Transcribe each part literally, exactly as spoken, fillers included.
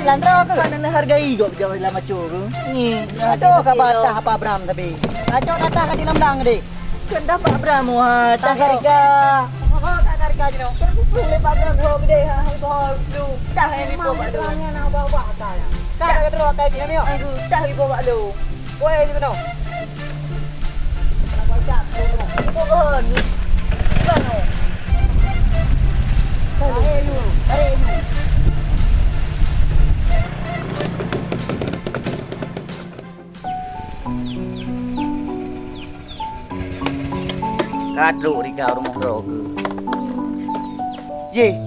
Chandra ke? Mana hargai kok jauh dalam macam tu? Ni, aduh, ka batah apa Bram tapi. Kacau datang ka di lembang deh. Kan dapat Bram, wah, tak harga. Oh, tak harga je, no. Kan puluh lepas Bram, gua gede, ha, ha, gua lu. Dah, ini gua buat lu. Mana nak bawa, bawa, tak ya? Tak ada terus, tak ada, ni, yo. Aku dah, gua buat lu. Woi, di mana? Ka trok Rika rumoh droe keuh. Jih,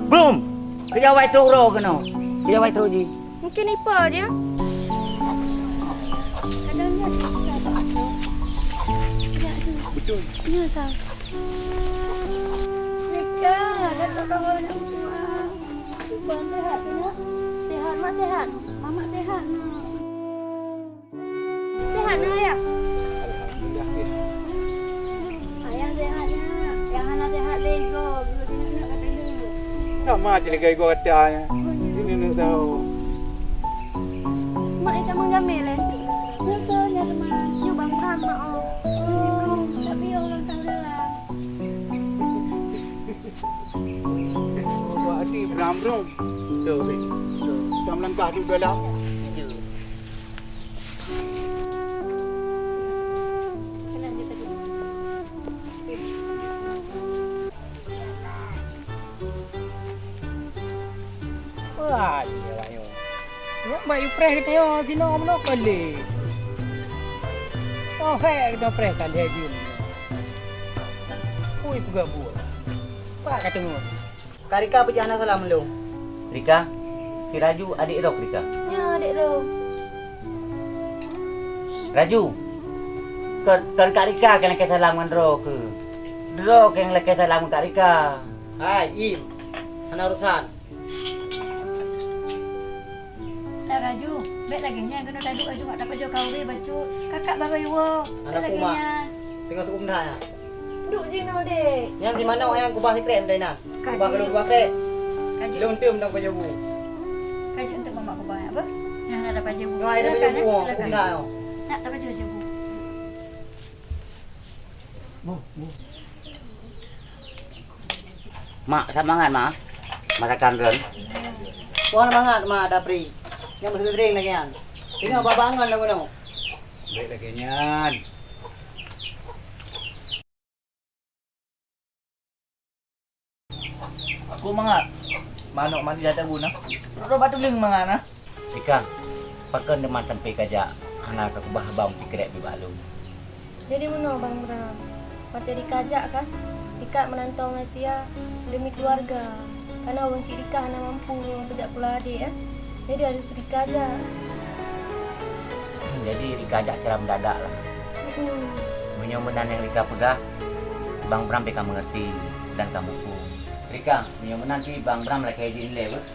Bram! Keujawai trok droe keunoe. Keujawai trok jih. Mungkin ipa dia. Kadang dia sakit atau apa. Tidak ada. Betul. Iya, tahu. Rika, ada orang rumah. Bukan sehat, ya? Sehat, Mak, sehat. Mamak sehat, Nak. Sehat, Nak, Ayah? Alhamdulillah, Pi. Ayah sehat, Nak. Yang hana sehat, lego. Gula-gula nak kata lu. Sama aja lagi gua kata, ya. Ini nak tahu. Mak, ikan menggamil, eh? Biasanya, teman. Cuba muram, Mak, oh. Oh, tapi orang tahu dalam. Wah, si Bram, Bram. Tuh, Pi. Tuh. Kita melangkah dulu dalam. Wah, iya, Wak, yo. Nyan bak ipreh geutanyoe sinoe meunoe kali. Oh, hek geutanyoe preh kali jeuem. Ui, peugah buet. Pak ka teungoh. Ka Rika peujah hana salam lom. Rika, si Raju adék droe Rika. Nyo, adék droe. Raju, kon, kon Kak Rika nyang lakée salam ngon droe keuh. Droe nyang lakée salam ngon Kak Rika. Hai, Im. Hana urusan. Dah Raju, bèk lagèe nyan keunoe taduek laju ngon tapajoh kawé bacut. Kakak baru iwoe. Bèk lagèe nyan. Teungoh seukum dah nyan. Duek jinoe deh. Nyan si manok nyang kubah sikrek meunan. Kubah keulôn dua krek. Kaju. Lôn tem dong pajoh bu. Kaju untuk mamak kubah apa? Nah, ada pajoh bu. Nyoe ada pajoh bu, seukum dah nyoe. Nak tapajoh bu. Bu, bu. Mak, sat mangat, Mak. Masakan droen. Pohon mangat, Mak, Dapri. Nyang beuseuring lagèe nyan. Tinggal babangon lagu nyoe. Bèk lagèe nyan. Aku mangat. Manok mandi dah tabu nah. Rot batu leueng mangat nah. Rika, pakon teuma sampoe kajak hana kakubah bang sikrek bak lôn? Jadi meunoe Bang Bram, watèe Rika jak kan, Rika meurantau ngon Sia deumi keuluwarga. Karena ureueng syiek Rika hana mampu ngon peujak pula adék, eh. Jadi harus Rika jak. Jadi Rika jak secara mendadak lah. Mm-mm. Meunyoe meunan nyang Rika peugah, Bang Bram pih ka mengerti dan ka muphom. Rika, meunyoe meunan pih Bang Bram lakèe jih lé beuh.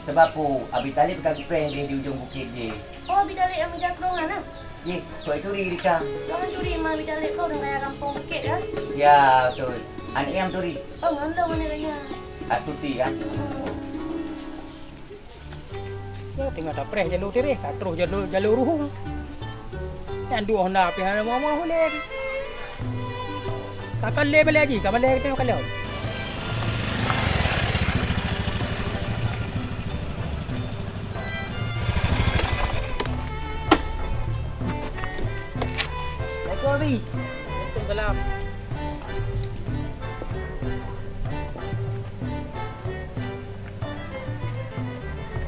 Sabab peue Abi Talib ka geupreh jih di ujong bukét jih. Oh, Abi Talib nyang meujakrong nyan, nah? Jih, kok turi Rika. Jangan turi, ma Abi Talib kau dengan raya gampông bukét, ya? Ya, betul. Aneuk nyang turi. Oh, ngon dong aneuk gaya. Astuti, ya. Hmm. Ya, teungoh tapreh jalô tireh, tatroh jalô, jalô ruhueng. Nyan duek honda pih hana meuah-meuah ulèe. Ka kalon balèe jih, ka balèe teuh kalon. Assalamualaikum, Abi. Waalaikumsalam.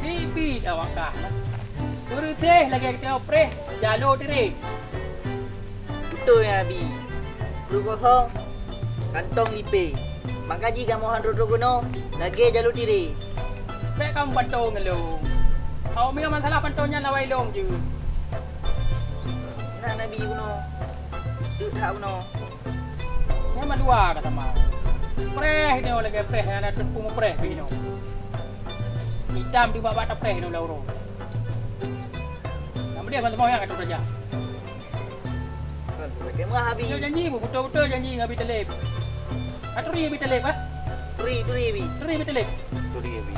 Bibi dah wakah lah. Beureutéh lagèe geutanyoe preh jalô tireng. Beutôi, Abi. Pruet kosong, kantong lipée. Maka jih kamoe han trok-trok keunoe lagèe jalô tireng. Bèk kamoe bantu ngon lôn. Awak meunyoe masalah bantu nyan awai lôn jeuet. Nah, Abi, bunoe. Deuk that bunoe. Nyan mandua ka sama. Preh nyoe lagèe preh, hana teupeu mupreh pih nyoe. Itam di bak-bak tapreh nyoe lam uroe. Nyang meudeh ban teumanyong ka teuh raja. Kan, lagèe meuah, Abi. Nyoe janji, beutôi-beutôi janji ngon Abi Taleb. Ka turi Abi Taleb, ah? Turi, turi, Abi. Turi Abi Taleb. Turi, Abi.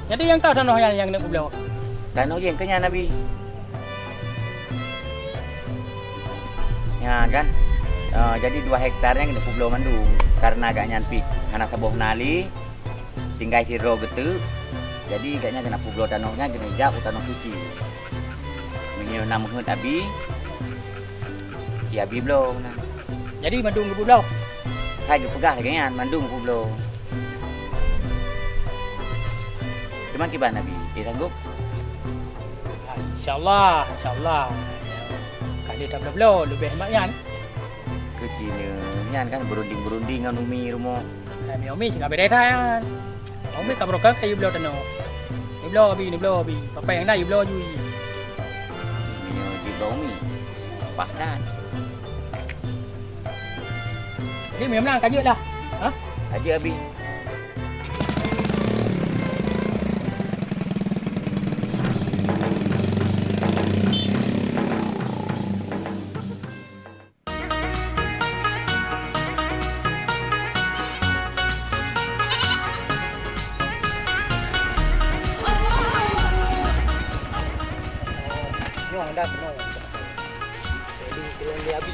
Jadi nyang toh tanoh nyan nyang keuneuk peubloe? Tanoh jih keu nyan, Abi. Nyan kan. Eh, jadi dua hektar nyan keuneuk peubloe mandum. Karena gobnyan pih hana saboh na lé, tinggai sidroe geuteuk. Jadi gobnyan keuneuk peubloe tanoh nyan keuneuk jak u tanoh suci. Meunyoe na meuheuet Abi, di Abi bloe meunan. Jadi mandum geubloe? Hai geupeugah lagèe nyan, mandum geubloe. Teuma kiban Abi, eh, sanggob? Insya Allah, insya Allah. Ka lheueh tabloe-bloe leubeh mak nyan. Keuci nyan kan berunding-berunding ngon Umi rumoh. Hai, mi Umi singoh beureh that nyan. Umi ka beurokah ka yue bloe tanoh. Yue bloe Abi, yue bloe Abi. Apa nyang na yue bloe ju. Meunyoe jibloe Umi, paih that. Jadi, meunyoe meunan ka jeuet lah. Hah? Ka jeuet, Abi. Nyoe dah keunoe. Jadi, keunoe di Abi.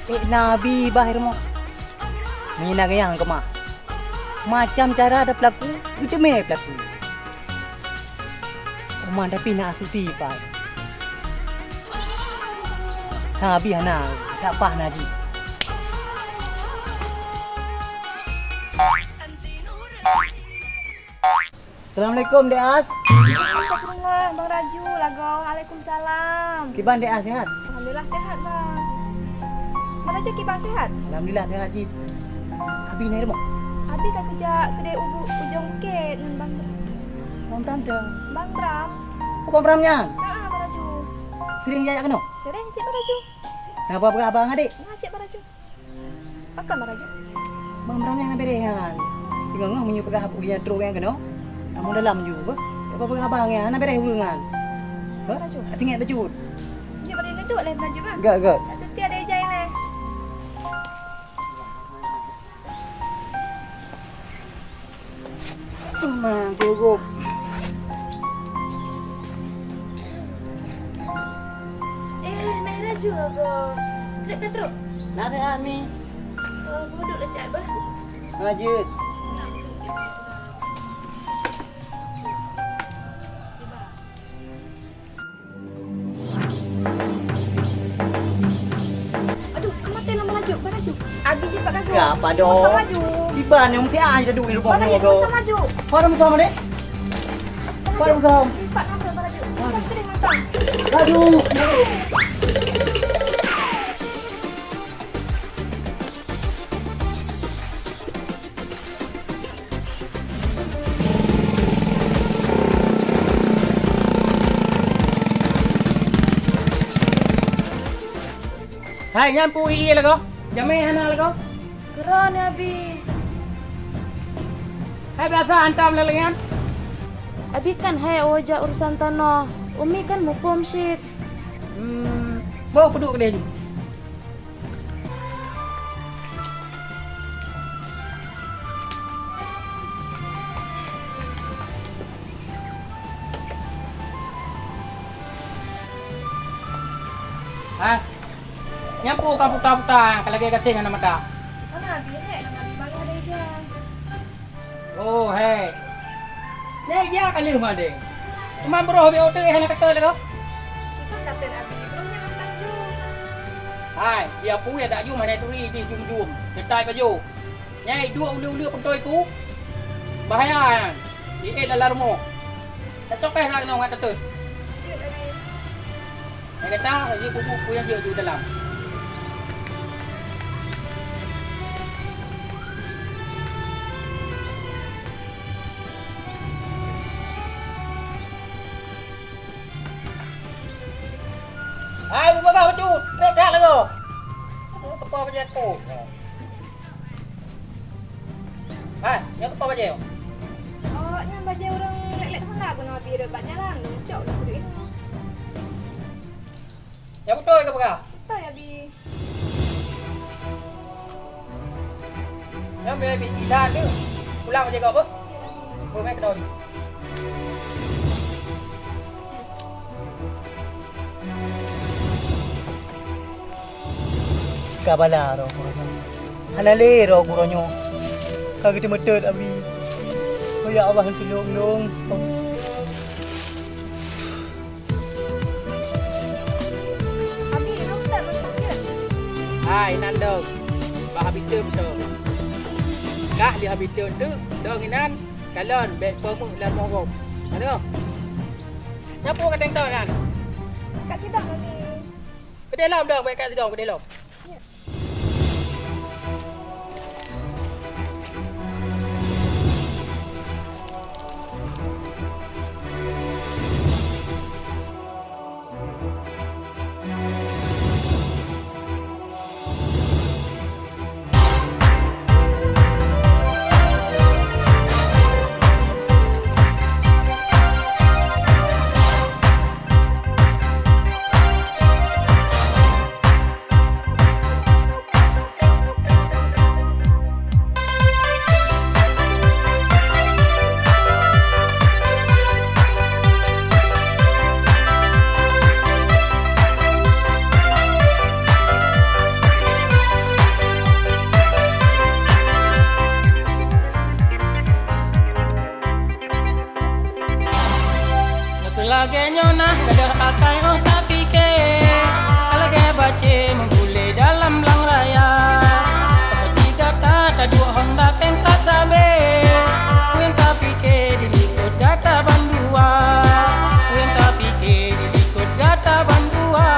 Eh, Nabi bah rumoh. Mina gayang keumah. Macam cara ada pelaku, geuteumé pelaku. Uma tapi na asuti pai. Nabi hana, tak pah na jih. Assalamualaikum, Dek As. Astagfirullah, Bang Raju, lagoe. Waalaikumsalam. Kiban Dek As, sehat? Alhamdulillah, sehat, Bang. Bang Raju kiban sehat? Alhamdulillah, sehat cit. Abi na i rumoh? Abi ka keujak keudeh u bu-, ujong bukét ngon Bang Bram. Bang Bram tu? Bang Bram. Oh, Bang Bram nyan? Haa, Bang Raju. Sering jak keunoe? Sering cit, Bang Raju. Na peugah abang adik? Na cit, Bang Raju. Pakon, Bang Raju? Bang Bram nyan hana bereh nyan. Teungoh-ngoh meunyoe peugah abu nyan trok nyan keunoe, kamoe dalam ju beuh. Apa peugah abang nyan hana bereh ureueng nyan. Bang Raju. Atingek bacut. Jeuet bak neuduek lé Bang Raju, Bang. Gak, gak. Tak cuti ada ijai lé. Memang gugup. Eh, naik laju lah kau. Trek ka trok? Nah, sehat, Mi. Oh, duduk lah sihat bah. Lanjut. Aduh, ka maté lam laju, ba laju. Abi jeuet bak gagoe. Ya, pado. Masa laju. Iban nyang mesti ah, dah duit lubang. Ba laju, masa laju. Pada muka mana? Pada muka. Lipat nama ba laju. Masa kering matang. Aduh. Hai, nyan pu ie lagoe. Jamé hana lagoe. Keudroe ni, Abi. Hai, biasa hantam lé nyan. Abi kan hai oh jak urusan tanoh. Umi kan muphom cit. Hmm, boh peuduek keudeh jih. Hah? Nyan peue ka puta-puta, ka lagèe gasien hana mata. Hana Abi, hék, hana Abi, baru ada ija. Oh, hék. Nyan ija ka lheueh madé. Teuma broh B O T hana kateut lagoe. Kita kateut Abi, broh nyan hantam ju. Hai, ya peue ya dak ju, hana turi jih jum-jum. Teutai baju. Nyan duek uleue-uleue peuntôi ku. Bahaya nyan. Ié dalam rumoh. Tacok eh lam ngon teuteuet. Nyang gata, jeuet bubu peue nyang jeuet ju dalam. Hai, bubagaih bacut, trép that lagoe. Aduh, teupah bajèe tu. Hai, nyoe teupah bajèe. Oh, nyan bajèe ureueng lét-lét Honda bunoe Abi rhot bak jalan, neucok lôn duek inoe. Nyang beutôi keu peugah? Beutôi, Abi. Nyan biar Abi idan tu. Pulang bak jagoe beuh. Beuh, meh keudroe. Ka bala roh geuronyoe. Hana lé roh geuronyoe. Ka geuteumeuteut, Abi. Oh, ya Allah, tulông lôn. Abi, lôn that meusakeut. Hai, nan dong. Bah habéh teuk beutôi. Kah lheueh habéh teuk teuk, dong inan, kalon bèk peumeuh lam monggob. Mana? Nyapu ka teng ton nan? Ka sidang, Abi. Keudéh lom dong, bèk ka sidang, keudéh lom. Nyang keu lagèe nyoe na gadôh akai 'oh tapike, ka lagèe bacé meuguléh dalam blang raya. Teuma di gata taduek honda keng ka sabé, peue nyang tapike dilikot gata bandua, peue nyang tapike dilikot gata bandua.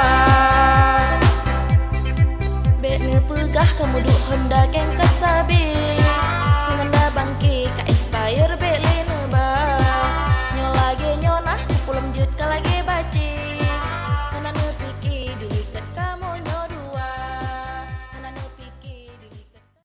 Bèk neupeugah kamoe duek honda keng ka sabé.